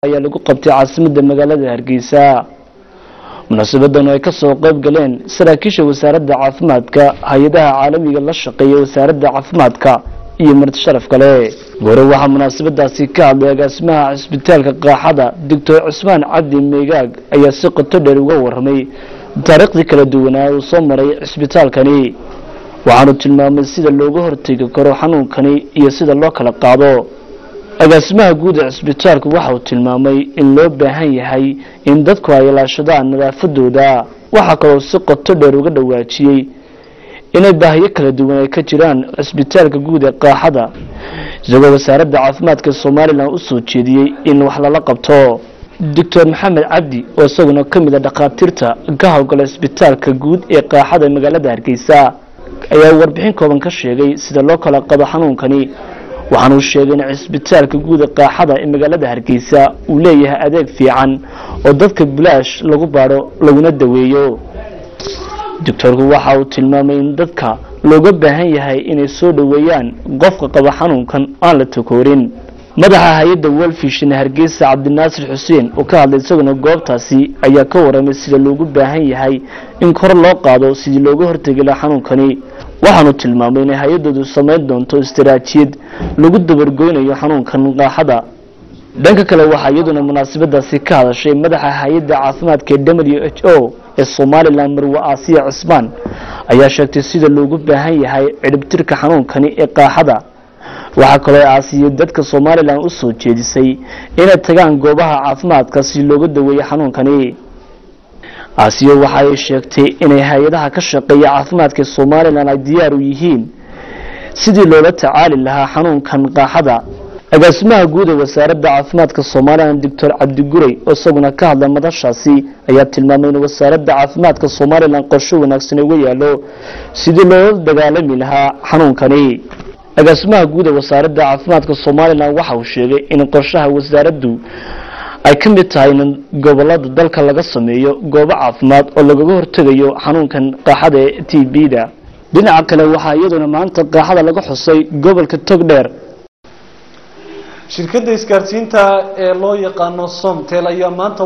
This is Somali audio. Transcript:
Ayaa lagu qabtay caasimadda magaalada Hargeysa. Munaasabadan oo ay ka soo qayb galeen saraakiisha wasaaradda caafimaadka, hay-adaha caalamiga la shaqeeya wasaaradda caafimaadka iyo marti sharaf kale. Hore waxaa munaasabadaasi ka hadlay agaasimaha cisbitaalka qaaxada, Doctor Cusmaan Cabdi Meegaag, ayaa si qoto dheer uga warramay taariikhdii kala duwanaa uu soo maray cisbitaalkani, waxaanu tilmaamay sida looga hortegi karo xanuunkani iyo sida loo kala qaado. Agaasimaha guud ee cisbitaalku waxa uu tilmaamay in loo baahan yahay in dadku ay ilaashadaan nadaafadooda. Waxaa kaloo si qoto dheer uga dhawaajiyey inay baahiyo kala duwan ay ka jiraan cisbitaalka guud ee qaaxada, isagoo wasaaradda caafimaadka Somaliland u soo jeediyey in wax lala qabto. Doctor Maxamed Cabdi, oo isaguna ka mid a dhakhaatiirta ka howlgala cisbitaalka guud ee qaaxada ee magaalada Hargeysa, ayaa warbixin kooban ka sheegay sida loo kala qabo xanuunkani. Waxaanuu sheegay in cisbitaalka guud ee qaaxada ee magaalada Hargeysa uu leeyahay adeeg fiican oo dadka bilaash lagu baadho laguna daweeyo. Doctoorku waxa uu tilmaamay in dadka looga baahan yahay inay soo dhoweeyaan qofka qaba xanuunkan, aan la takoorin. Madaxa hay-adda World Vision Hargeysa, Cabdinaasir Xuseen, oo ka hadlay isaguna goobtaasi, ayaa ka warramay sida loogu baahan yahay in kor loo qaado sidii looga hortegi lahaa xanuunkani. Waxaanu tilmaamay inay hay-addoodu samayn doonto istaraatiijiyad lagu dabargoynayo xanuunkan qaaxada. Dhanka kale, waxaa iyaduna munaasabadaasi ka hadashay madaxa hay-adda caafimaadka ee WHO ee Somaliland, Marwe Aasiya Cusmaan, ayaa sheegtay sida loogu baahan yahay cidhibtirka xanuunkani ee qaaxada. Waxaa kaloo Aasiya dadka Somaliland u soo jeedisay inay tagaan goobaha caafimaadka si looga daweeyo xanuunkani. Aasiya waxa ay sheegtay inay hay-adaha ka shaqeeya caafimaadka Somaliland ay diyaar u yihiin sidii loola tacaali lahaa xanuunkan qaaxada. Agaasimaha guud ee wasaaradda caafimaadka Somaliland, Doctor Cabdigurey, oo isaguna ka hadla madashaasi, ayaa tilmaamay in wasaaradda caafimaadka Somaliland qorsho wanaagsan uga yaalo sidii loola dagaalami lahaa xanuunkani. Agaasimaha guud ee wasaaradda caafimaadka Somaliland waxa uu sheegay in qorshaha wasaaraddu ay ka mid tahay in gobolada dalka laga sameeyo goobo caafimaad oo lagaga hortegayo xanuunkan qaaxada ee TB-da. Dhinaca kale, waxaa iyaduna maanta qaaxada laga xusay gobolka Togdheer. Shirkadda isgaarsiinta ee loo yaqaano Somtel ayaa maanta